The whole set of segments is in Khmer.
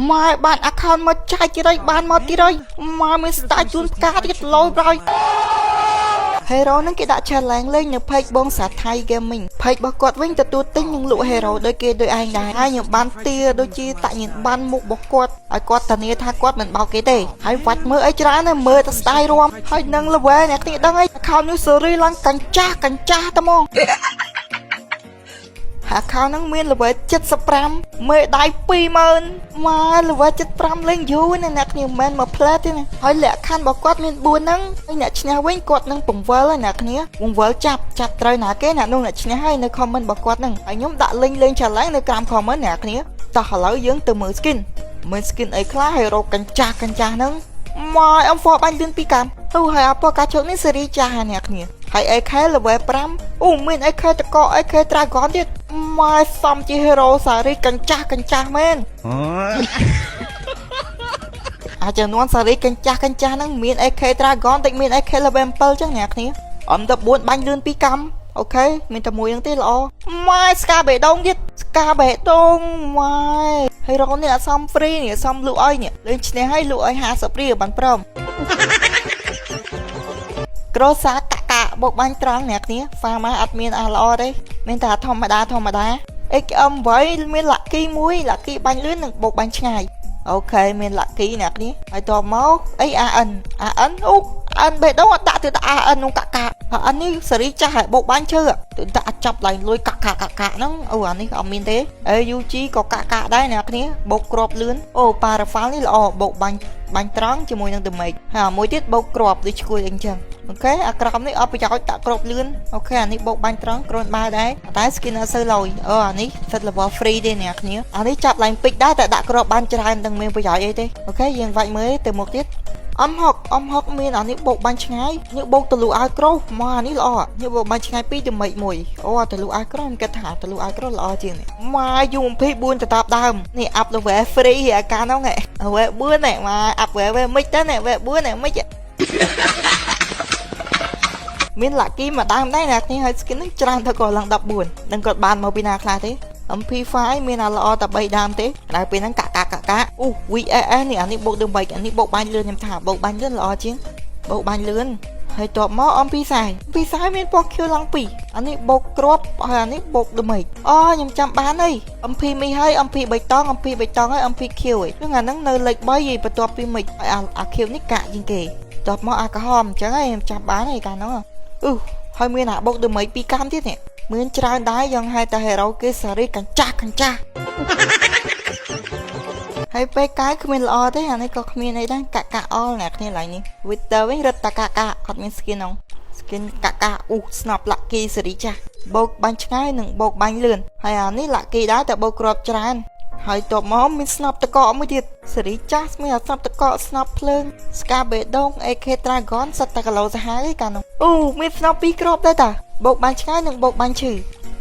ម៉ែបាន account មកចាយទៀតហើយបានមកទៀតហើយម៉ែមាន style ជូនផ្កាទៀតលយប្រយ Hero ហ្នឹងគេដាក់ challenge លេងនៅ page បងសាថៃ Gaming page របស់គាត់វិញទទួលទិញនិងលក់ Hero ដោយគេដោយឯងដែរហើយខ្ញុំបានទាដូចជាតាក់ញៀនបានមុខរបស់គាត់ឲ្យគាត់ធានាថាគាត់មិនបោកគេទេហើយវាច់មើលអីច្រើនណាស់មើលតែ style រួមហើយនឹង level អ្នកគ្នាដឹងអី account នេះ series ឡើងកញ្ចាស់កញ្ចាស់តែហ្មង account ហ្នឹងមាន level 75មេដៃ20000ម៉ែ level 75លេងយូរណាស់អ្នកគ្នាមិនមែនមកផ្លែទេណាហើយលក្ខខណ្ឌរបស់គាត់មាន4ហ្នឹងហើយអ្នកឈ្នះវិញគាត់នឹងពង្វិលហើយអ្នកគ្នាពង្វិលចាប់ចាប់ត្រូវណាគេអ្នកនោះអ្នកឈ្នះហើយនៅ comment របស់គាត់ហ្នឹងហើយខ្ញុំដាក់ link លេង challenge នៅក្រោម comment អ្នកគ្នាតោះឥឡូវយើងទៅមើល skin មើល skin អីខ្លះហើយរកកញ្ចាស់កញ្ចាស់ហ្នឹងម៉ែ M4 បាញ់លឿនពីរកាំអូហើយអពកាជោគនេះសេរីចាស់ហើយអ្នកគ្នាហើយ AK level 5អូមាន AK តក AK Dragon ទៀតម៉ែសំជា hero សារីកញ្ចាស់កញ្ចាស់មែនអាចចំនួនសារីកញ្ចាស់កញ្ចាស់ហ្នឹងមាន AK Dragon តិចមាន AK level 7ចឹងអ្នកគ្នា M14 បាញ់លឿនពីរកាំOK មានតែមួយហ្នឹងទេល្អម៉ែស្កាបេដងទៀតស្កាបេដងម៉ែ hero នេះអត់សម free នេះអត់សមលក់ឲ្យនេះលេងឈ្នះឲ្យលក់ឲ្យ50រៀលបានព្រម ក្រូសាកាកាបោកបាញ់ត្រង់អ្នកគ្នាហ្វាម៉ាអត់មានអាល្អទេមានតែធម្មតាធម្មតា XM8 មាន lucky មួយ lucky បាញ់លឿននិងបោកបាញ់ឆ្ងាយ OK មាន lucky អ្នកគ្នាហើយតបមកអី AN AN អូ AN បេះដូងអត់ដាក់ទៅដាក់ AN នោះកាកា AN នេះសេរីចាស់ហើយបោកបាញ់ឈើទៅដាក់អត់ចាប់ឡើងលុយកាកាកាកាហ្នឹងអូអានេះអត់មានទេ AUG ក៏កាកាដែរអ្នកគ្នាបោកគ្រាប់លឿនអូប៉ារ៉ាហ្វាល់នេះល្អបោកបាញ់បាញ់ត្រង់ជាមួយនឹង damage ហើយអាមួយទៀតបោកគ្រាប់ដូចឈួយអីចឹង OK អាក្រមនេះអត់ប្រយោជន៍ដាក់គ្រាប់លឿន OK អានេះបោកបាញ់ត្រង់គ្រាន់បើដែរតែ skin អត់សូវលយអូអានេះសិត level free ទេអ្នកគ្នាអានេះចាប់ឡើងពេជ្រដែរតែដាក់គ្រាប់បានច្រើននឹងមានប្រយោជន៍អីទេOK យើងវាច់មើលទៅមុខទៀតអំហុកអំហុកមានអានេះបោកបាញ់ឆ្ងាយនេះបោកទលុឲ្យក្រូមកអានេះល្អនេះបោកបាញ់ឆ្ងាយ2ទៅមិចមួយអូអាទលុឲ្យក្រូខ្ញុំគិតថាទលុឲ្យក្រូល្អជាងនេះម៉ា UMP 4តតាបដើមនេះ up level free អាកានោះ level 4នេះម៉ា up level មិនទៅនេះ level 4នេះមិនមាន lucky មួយដើមដែរអ្នកគ្នាហើយ skin ហ្នឹងច្រើនទៅក៏ឡើង14នឹងគាត់បានមកពីណាខ្លះទេ MP5 មានអាល្អតែ3ដើមទេដល់ពេលហ្នឹងកាក់កាក់កាក់កាក់អូ VSS នេះអានេះបូកដល់3អានេះបូកបាញ់លឿនខ្ញុំថាបូកបាញ់លឿនល្អជាងបូកបាញ់លឿនហើយតបមក MP40 MP40 មានពណ៌ខៀវឡើង2អានេះបូកគ្រាប់ហើយអានេះបូកដល់អូខ្ញុំចាំបានហើយ MP មីហើយ MP បៃតង MP បៃតងហើយ MP ខៀវឯងហ្នឹងអាហ្នឹងនៅលេខ3ឯងបន្ទាប់ពីមិចហើយអាខៀវនេះកាក់ជាងគេតបមកអាក្រហមអញ្ចឹងឯងខ្ញុំចាំបានហើយកាលហ្នឹងអឺហើយមានអាបុកដល់មីពីរកាំទៀតនេះមានច្រើនដែរយ៉ាងហេតុតែ hero គេសារីកញ្ចាស់កញ្ចាស់ហើយពេលកាយគ្មានល្អទេអានេះក៏គ្មានអីដែរកាក់កាក់អល់អ្នកគ្នាឡើយនេះ Victor វិញរត់តាកាក់កាក់អត់មាន skin ហ្នឹង skin កាក់កាក់អូស្នប់ lucky សេរីចាស់បោកបាញ់ឆ្ងាយនិងបោកបាញ់លឿនហើយអានេះ lucky ដែរតែបោកគ្រាប់ច្រើនហើយតបមកមានស្នប់តកកមួយទៀតសេរីចាស់មានអាស្នប់តកកស្នប់ភ្លើងស្កាបេដង AK Dragon សិតតែគីឡូសាហាវឯកានោះអូមានស្នប់ពីរគ្រាប់ដែរតាបោកបាញ់ឆ្ងាយនិងបោកបាញ់ឈឺ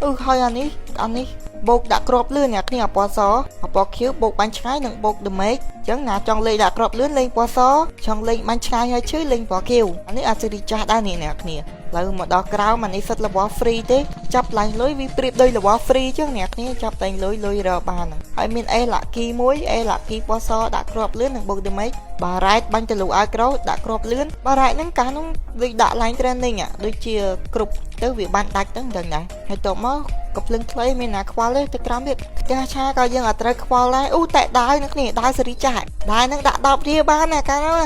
អឺហើយអានេះអានេះបោកដាក់គ្រាប់លឿនអ្នកគ្នាអពណ៌សអពណ៌ខៀវបោកបាញ់ឆ្ងាយនិងបោក damage អញ្ចឹងណាចង់លេងដាក់គ្រាប់លឿនលេងពណ៌សចង់លេងបាញ់ឆ្ងាយហើយឈឺលេងពណ៌ខៀវអានេះអាសេរីចាស់ដែរនេះអ្នកគ្នាឡើយមកដល់ក្រោមអានេះសិតរបស់ free ទេចាប់ឡើងលុយវាប្រៀបដូចរបស់ free ចឹងអ្នកគ្នាចាប់តែលុយលុយរកបានហើយមាន A lucky មួយ A lucky ពណ៌សដាក់គ្រាប់លឿននិងបូក damage បារ៉ែតបាញ់ទៅលូឲ្យក្រោដាក់គ្រាប់លឿនបារ៉ែតហ្នឹងកាលនោះដូចដាក់ line training ដូចជាគ្រប់ទៅវាបានដាច់ទៅមិនដឹងដែរហើយតបមកកំភ្លឹងខ្លីមានណាខ្វល់ទេទៅក្រោមទៀតផ្ទះឆាក៏យើងអត់ត្រូវខ្វល់ដែរអូតែដាវនឹងគ្នាដាវសេរីចាស់ដាវនឹងដាក់10រៀលបានណាកាលនោះ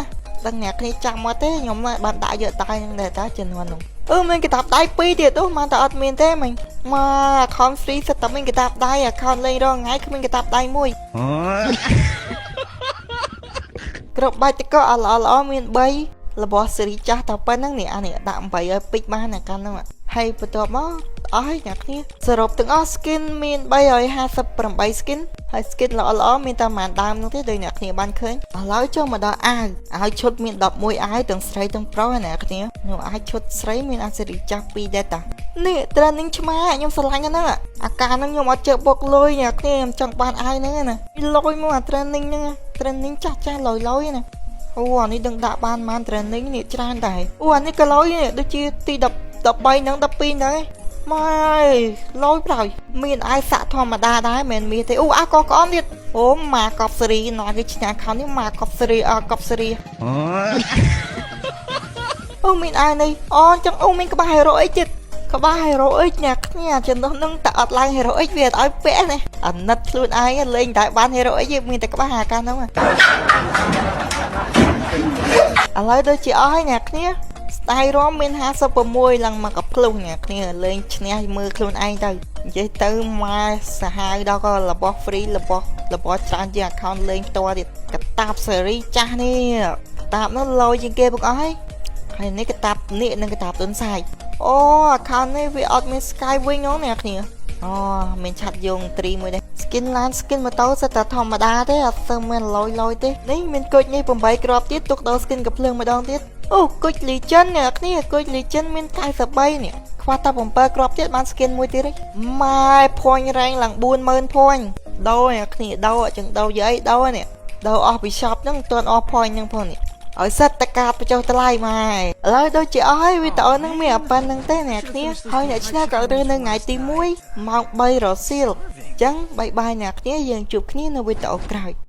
ដឹងអ្នកគ្នាចាំមកទេខ្ញុំបានដាក់យកដាវនឹងដែរតាជំនាន់នោះអឺមានកតាបដៃពីរទៀតអូមកតែអត់មានទេមិញមក account free សិតតែមានកតាបដៃ account លេងរងថ្ងៃគ្មានកតាបដៃមួយគ្រប់បាច់តកអល្អល្អមាន3របស់សេរីចាស់តែប៉ុណ្្នឹងនេះអានេះដាក់8ឲ្យពេជ្របានណាកាលហ្នឹងហើយបន្ទាប់មកអស់ហើយអ្នកគ្នាសរុបទាំងអស់ skin មាន358 skin ហើយ skin ល្អល្អមានតែប្រហែលដើមនោះទេដូចអ្នកគ្នាបានឃើញឥឡូវចូលមកដល់អាវអាវឈុតមាន11អាវទាំងស្រីទាំងប្រុសអ្នកគ្នានោះអាវឈុតស្រីមានអាសេរីចាស់2ដែរតានេះ training ឆ្មាខ្ញុំស្រឡាញ់ហ្នឹងអាការហ្នឹងខ្ញុំអត់ជើបុកលុយអ្នកគ្នាខ្ញុំចង់បានអាវហ្នឹងណាលុយមកអា training ហ្នឹង training ចាស់ចាស់លយលយណាអូអានេះដឹងដាក់បានបាន training នេះច្រើនដែរអូអានេះក៏លយនេះដូចជាទី10 13ហ្នឹង12ហ្នឹងម៉ែលយប្រយមានអាយសាក់ធម្មតាដែរមិនមានទេអូអាកក្អមទៀត អូម៉ាកប់សេរីណាគេឈ្នះខោនេះម៉ាកប់សេរីអកប់សេរីអូមានអាយនេះអូអញ្ចឹងអូមានក្បាល hero អីទៀតក្បាល hero អីអ្នកគ្នាចំណុះនឹងតែអត់ឡើង hero អីវាអត់ឲ្យពាក់នេះអាណិតខ្លួនឯងលេងតែបាន hero អីមានតែក្បាលអាកាហ្នឹងឥឡូវដូចជាអស់ហើយអ្នកគ្នាស្ដាយរំមាន56ឡើងមកកភ្លុះអ្នកគ្នាលេងឈ្នះមើលខ្លួនឯងទៅនិយាយទៅម៉ែសាហាវដល់ក៏របស់ free របស់របស់ច្រើនជាង account លេងផ្ទាល់ទៀតកតាបសេរីចាស់នេះកតាបនោះលយជាងគេបងអស់ហើយហើយនេះកតាបនេះនិងកតាបទុនសាយអូ account នេះវាអត់មាន sky wing ហ្នឹងអ្នកគ្នាអូមានឆាត់យងត្រីមួយដែរ skin ឡាន skin ម៉ូតូសិតតែធម្មតាទេអត់សូវមានលយលយទេនេះមានគុជនេះ8គ្រាប់ទៀតទុកដល់ skin កំភ្លើងម្ដងទៀតអូគុជ legend អ្នកគ្នាគុជ legend មាន93នេះខ្វះតែ7គ្រាប់ទៀតបាន skin មួយទៀតម៉ែ point rank ឡើង40000 point ដូរអ្នកគ្នាដូរអញ្ចឹងដូរយាយដូរនេះដូរអស់ពី shop ហ្នឹងមិនទាន់អស់ point ហ្នឹងផងនេះឲ្យសិតតកាតបញ្ចុះតម្លៃម៉ែឥឡូវដូចជាអស់ហើយវីដេអូហ្នឹងមានតែប៉ុណ្្នឹងទេអ្នកគ្នាហើយអ្នកឆ្នះក៏រើនៅថ្ងៃទី1ម៉ោង3រសៀលអញ្ចឹង bye bye អ្នកគ្នាយើងជួបគ្នានៅវីដេអូក្រោយ។